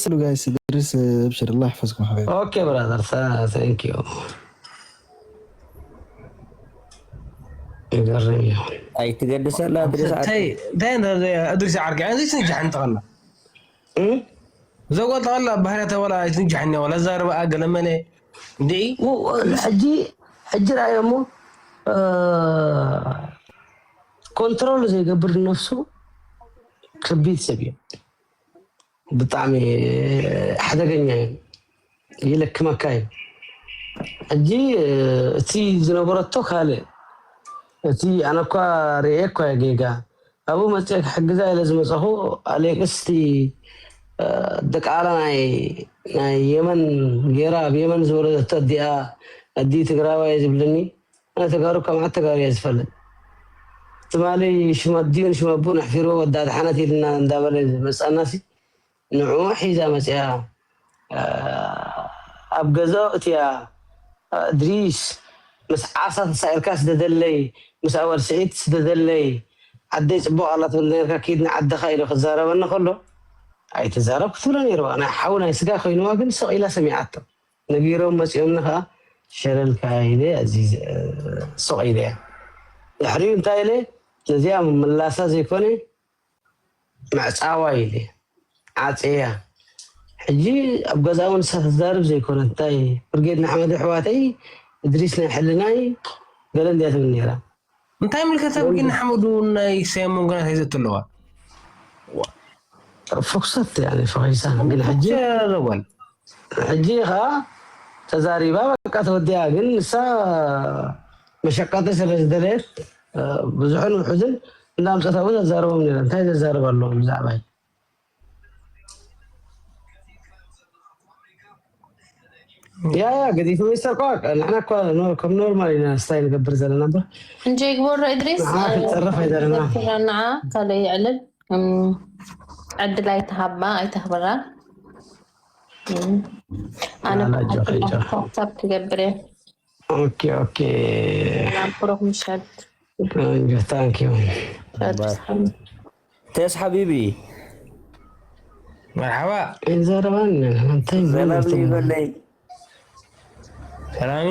ቀጽሉ ጋይስ። እድሪስ፣ እብሽር፣ ኣላህ ይሕፈዝኩም ሓቢቢ። ኦኬ ብራዘር፣ ታንክ ዩ። ይገርም እዩ። ኣይትገድሰላ እድሪስ። እንታይ እንታይ እንታይ እድሪስ ዓርቂ እንታይ ትንጃሕ እንተቐላ እም? ዘጓል ተቐላ ባህርያ ተወላ ኣይትንጃሕ እኒያ ወላ ዛረባ ገለመለ እንዲዒ ሕጂ ሕጂ ረኣዮ እሞ ኮንትሮል ዘይገብር ነፍሱ ከቢድ ሰብ እዩ። ብጣዕሚ ሓደገኛ እዩ። ይለክመካ እዩ። ሕጂ እቲ ዝነበረቶ ካልእ እቲ ኣነ እኳ ርእየ እኳ እየ ጌጋ ኣብኡ መፅአ ክሕግዛ ኢለ ዝመፀኹ ኣሌክስ እቲ ደቃላ ናይ ናይ የመን ጌራ ኣብ የመን ዝወለደቶ ኣዲኣ ኣዲ ትግራዋይ ዝብልኒ ኣነ ተጋሩ ካብ መዓት ተጋሩ እየ ዝፈልጥ ትማሊ ሽም ኣዲኡን ሽም ኣቡኡን ኣሕፊርዎ ወዳ ድሓነት ኢልና እንዳበለ ዝመፀና ሲ ንዕኡ ሒዛ መፅያ ኣብ ገዛኡ እትያ እድሪስ ምስ ዓሳ ተሳኢርካ ስደደለይ ምስ ኣወል ስዒድ ስደደለይ ዓደይ ፅቡቅ ኣላ ትብል ነርካ ኪድ ንዓድኻ ኢሉ ክዛረበኒ ከሎ ኣይትዛረብ ክትብሎ ነይርዋ ናይ ሓው ናይ ስጋ ኮይንዋ ግን ስቕ ኢላ ሰሚዓቶ ነጊሮም መፂኦምኒ ከዓ ሸለልካ ኢለ ኣዚ ስቕ ኢለ እያ ድሕሪኡ እንታይ ኢለ ነዚኣ ምላሳ ዘይኮነ ምዕፃዋ ኢለ ዓፀያ ሕጂ ኣብ ገዛ እውን ንሳ ትዛርብ ዘይኮነ እንታይ ብርጌድ ንሓመድ ኣሕዋተይ እድሪስ ናይ ሕልናይ ገለ እንድያ ትብል ነይራ እንታይ ምልከታ ብርጌድ ንሓመዱ ናይ ሰያሞን ገና ተይዘት ኣለዋ ፎክሰት ያለ ፈቂሳ ግን ሕጂ ዘወል ሕጂ ከዓ ተዛሪባ በቃ ተወዲያ ግን ንሳ መሸቀጢ ስለ ዝደለየት ብዙሕን ውሑድን እንዳምፀት ኣብኡ ዘዛርቦም ነረ እንታይ ዘዛርብ ኣለዎም ብዛዕባይ ያ ያ ገዲፍ ሚስተር ቋቅ ንሕና እኳ ከም ኖርማል ኢና ስታይ ንገብር ዘለና እምበር እንጀ ይግበሮ እድሪስ ንሓ ክትፀረፍ ኣይደለና ንዓ ካልእ ይዕልል ዕድል ኣይተሃባ ኣይተህበራ ኣነ ኣላ ጆኸ ጆኸ ሓሳብ ክገብር እየ ኦኬ ኦኬ ናብ ብሩክ ምሸት ቆንጆ ታንክ ዩ ቴስ ሓቢቢ መርሓባ ይዘረባን እንታይ ዘላብ ይበለይ ሰላሚ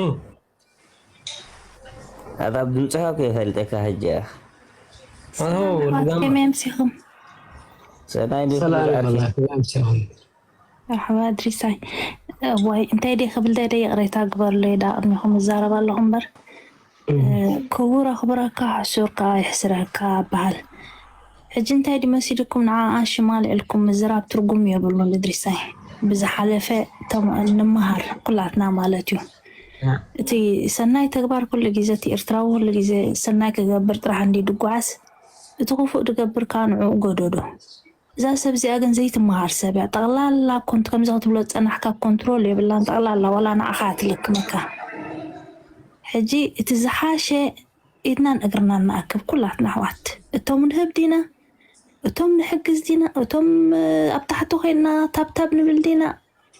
ኣታ ድምፅኻ እኮ ይፈልጠካ ሕጂ ኣቶ ወልጋማ ከመይ ኣምሲኹም? ሰናይ ዶ ሰላም ይበልዓልኪ? ይበላክ ኣምሲኹም መርሓባ እድሪሳይ። ዋይ እንታይ ደይ ክብል ደ ይቕሬታ ግበርለይ ዳ ቅድሚኹም እዛረብ ኣለኹ እምበር ክቡር ኣኽብረካ ሕሱርካ ይሕስረካ በሃል። ሕጂ እንታይ ድዩ መሲልኩም ንዓኣ ሽማ ኣልዒልኩም ምዝራብ ትርጉም የብሉን እድሪሳይ። ብዝሓለፈ ተም- ንምሃር ኩላትና ማለት እዩ። እቲ ሰናይ ተግባር ኩሉ ግዜ እቲ ኤርትራዊ ኩሉ ግዜ ሰናይ ክገብር ጥራሕ እንዲ ድጓዓስ እቲ ክፉእ ድገብር ከዓ ንዕኡ ገደዶ። እዛ ሰብ እዚኣ ግን ዘይትመሃር ሰብ እያ። ጠቕላላ ኮንት ከምዚ ክትብሎ ዝጸናሕካ ኮንትሮል የብላን። ጠቕላላ ዋላ ንዓኻ እያ ትልክመካ። ሕጂ እቲ ዝሓሸ ኢድናን እግርናን ንኣክብ ኩላትና ኣሕዋት። እቶም ንህብ ዲና፣ እቶም ንሕግዝ ዲና፣ እቶም ኣብ ታሕቲ ኮይንና ታብታብ ንብል ዲና፣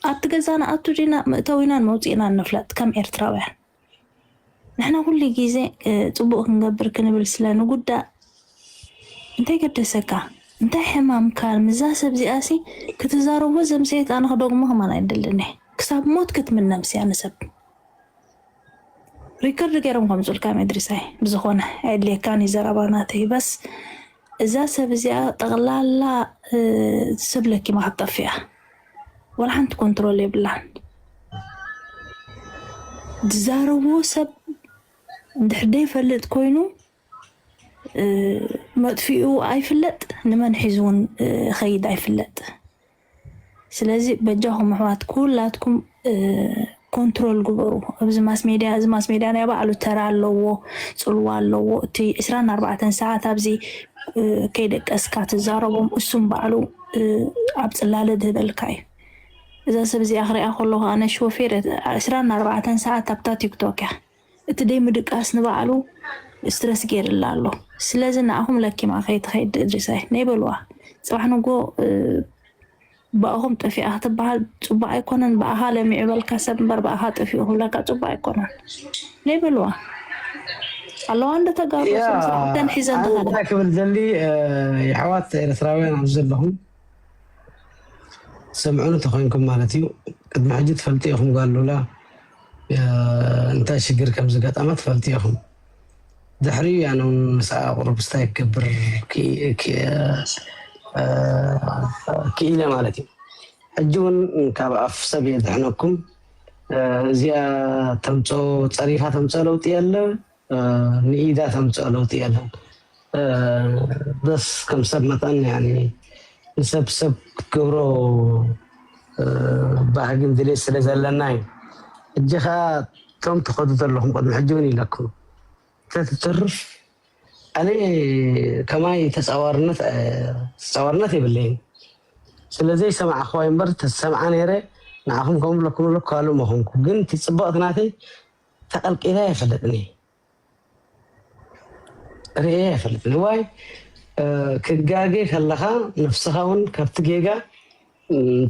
ኣብቲ ገዛ ንኣቱ ዲና፣ መእተዊናን መውፅኢናን ንፍለጥ ከም ኤርትራውያን። ንሕና ኩሉ ግዜ ጽቡቕ ክንገብር ክንብል ስለ ንጉዳእ እንታይ ገደሰካ እንታይ ሕማምካ ምዛ ሰብ እዚኣሲ ክትዛረቦ ዘምሰየት ኣነ ክደግሞ ከማን ኣይደልን ክሳብ ሞት ክትምነምስ እያ ንሰብ ሪከርድ ገይሮም ከምፅልካ መድሪሳይ ብዝኾነ ኣየድልየካን እዩ ዘረባ ናተይ በስ እዛ ሰብ እዚኣ ጠቕላላ ሰብ ለኪማ ክትጠፍእ እያ ወላ ሓንቲ ኮንትሮል የብላን ዝዛረብዎ ሰብ እንድሕር ደይፈልጥ ኮይኑ መጥፊኡ ኣይፍለጥ ንመን ሒዙ እውን ኸይድ ኣይፍለጥ ስለዚ በጃኹም ኣሕዋት ኩላትኩም ኮንትሮል ግበሩ ኣብዚ ማስ ሜድያ እዚ ማስ ሜድያ ናይ ባዕሉ ተራ ኣለዎ ፅልዋ ኣለዎ እቲ ዕስራን ኣርባዕተን ሰዓት ኣብዚ ከይደቀስካ ትዛረቦም እሱም ባዕሉ ኣብ ፅላለ ዝህበልካ እዩ እዛ ሰብ እዚኣ ክሪኣ ከለኹ ኣነ ሾፌር ዕስራን ኣርባዕተን ሰዓት ኣብታ ቲክቶክ እያ እቲ ደይ ምድቃስ ንባዕሉ ስትረስ ገይርላ ኣሎ ስለዚ ንኣኹም ለኪማ ከይትኸይድ እድሪሳይ ነይ በልዋ ፅባሕ ንጎ ብኣኹም ጠፊኣ ክትበሃል ፅቡቅ ኣይኮነን ብኣኻ ለሚዑ በልካ ሰብ እምበር ብኣኻ ጠፊኡ ክብለካ ፅቡቅ ኣይኮነን ነይ በልዋ ኣለዋ እንደ ተጋሩ ስራሕተን ሒዘን ተኸዳ ክብል ዘሊ የሕዋት ኤርትራውያን ኣብዚ ዘለኹም ትሰምዑኒ ተኾይንኩም ማለት እዩ። ቅድሚ ሕጂ ትፈልጡ ኢኹም ጓል ሉላ እንታይ ሽግር ከም ዝገጠማ ትፈልጡ ኢኹም። ድሕሪኡ ያነ እውን ምስኣ ቁሩብ ስታይ ክገብር ክኢለ ማለት እዩ። ሕጂ እውን ካብ ኣፍ ሰብ የድሕነኩም። እዚኣ ተምፅኦ፣ ፀሪፋ ተምፅኦ ለውጢ የለ፣ ንኢዳ ተምፅኦ ለውጢ የለን። በስ ከም ሰብ መጠን ንሰብ ሰብ ክትገብሮ ባህግን ድሌት ስለ ዘለና እዩ። ሕጂ ከዓ እቶም ትኸዱ ዘለኹም ቅድሚ ሕጂ እውን ኢለኩም ተትትርፍ ኣነ ከማይ ተፃዋርነት ተፃዋርነት የብለይን። ስለዘይ ሰማዕኽዋ እምበር ተሰምዓ ነይረ ንዓኹም ከም ብለኩም ብለኩ ካልእ መኾንኩ። ግን እቲ ፅብቕቲ ናተይ ተቐልቂላ የፈልጥኒ ርእየ የፈልጥኒ ዋይ ክጋጌ ከለኻ ነፍስኻ እውን ካብቲ ጌጋ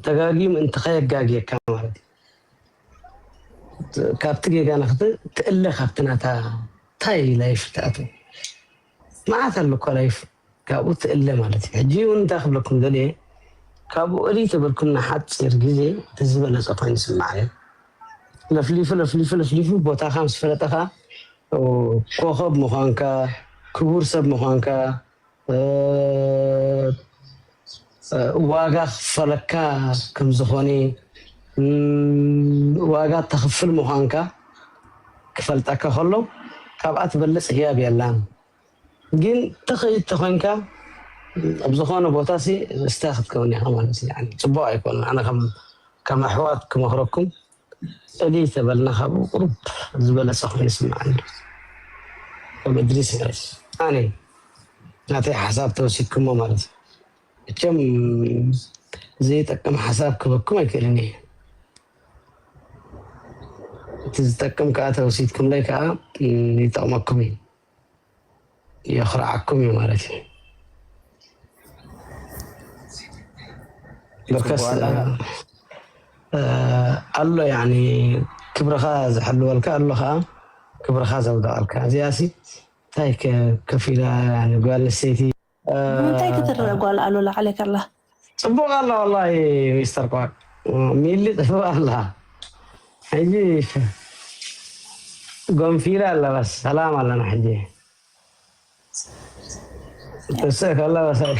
ተጋጊ ምእንቲ ከየጋግየካ ማለት እዩ። ካብቲ ጌጋ ንክትእለ ካብቲ ናታ ታይ ላይፍ ትኣት መዓት ኣሎ እኮ ላይፍ ካብኡ ትእለ ማለት እዩ። ሕጂ እውን እንታይ ክብለኩም ደልየ ካብኡ እሊ ተበልኩም ንሓፂር ግዜ እቲ ዝበለፀ ኮይኑ ስማዕ እዩ። ለፍሊፉ ለፍሊፉ ለፍሊፉ ቦታኻ ምስ ፈለጠኻ ኮኸብ ምዃንካ ክቡር ሰብ ምዃንካ ዋጋ ክፈለካ ከም ዝኾነ ዋጋ ተኽፍል ምዃንካ ክፈልጠካ ከሎ ካብኣ ትበልፅ ህያብ የላን። ግን ትኽእል ተኾይንካ ኣብ ዝኾነ ቦታ ሲ እስታ ክትከውን ኢኻ ማለት እዩ። ጽቡቕ ኣይኮን። ኣነ ከም ኣሕዋት ክመኽረኩም እሊ ተበልና ካብኡ ቁሩብ ዝበለጸ ኮይኑ ይስምዓኒ። ከም እድሪስ ማለት ኣነ ናተይ ሓሳብ ተወሲድኩሞ ማለት እዩ። እቸም ዘይጠቅም ሓሳብ ክበኩም ኣይክእልን እየ። እቲ ዝጠቅም ከዓ ተወሲድኩምለይ ከዓ ይጠቕመኩም እዩ። የኽርዓኩም እዩ ማለት እዩ። በርከስ ኣሎ ያኒ ክብርኻ ዝሕልወልካ ኣሎ ከዓ ክብርኻ ዘውደቐልካ እዚኣ ሲ እንታይ ከፊላ ጓል ኣንስተይቲ እንታይ ክትረአ ጓል ኣሉላ ዓለይካ ኣላ ጽቡቕ ኣላ ወላሂ ሚስተር ኳክ ሚሊ ጽቡቕ ኣላ ሕጂ ጎንፊላ ኣላ በስ ሰላም ኣለና ሕጂ እሰ ከላ በሳይ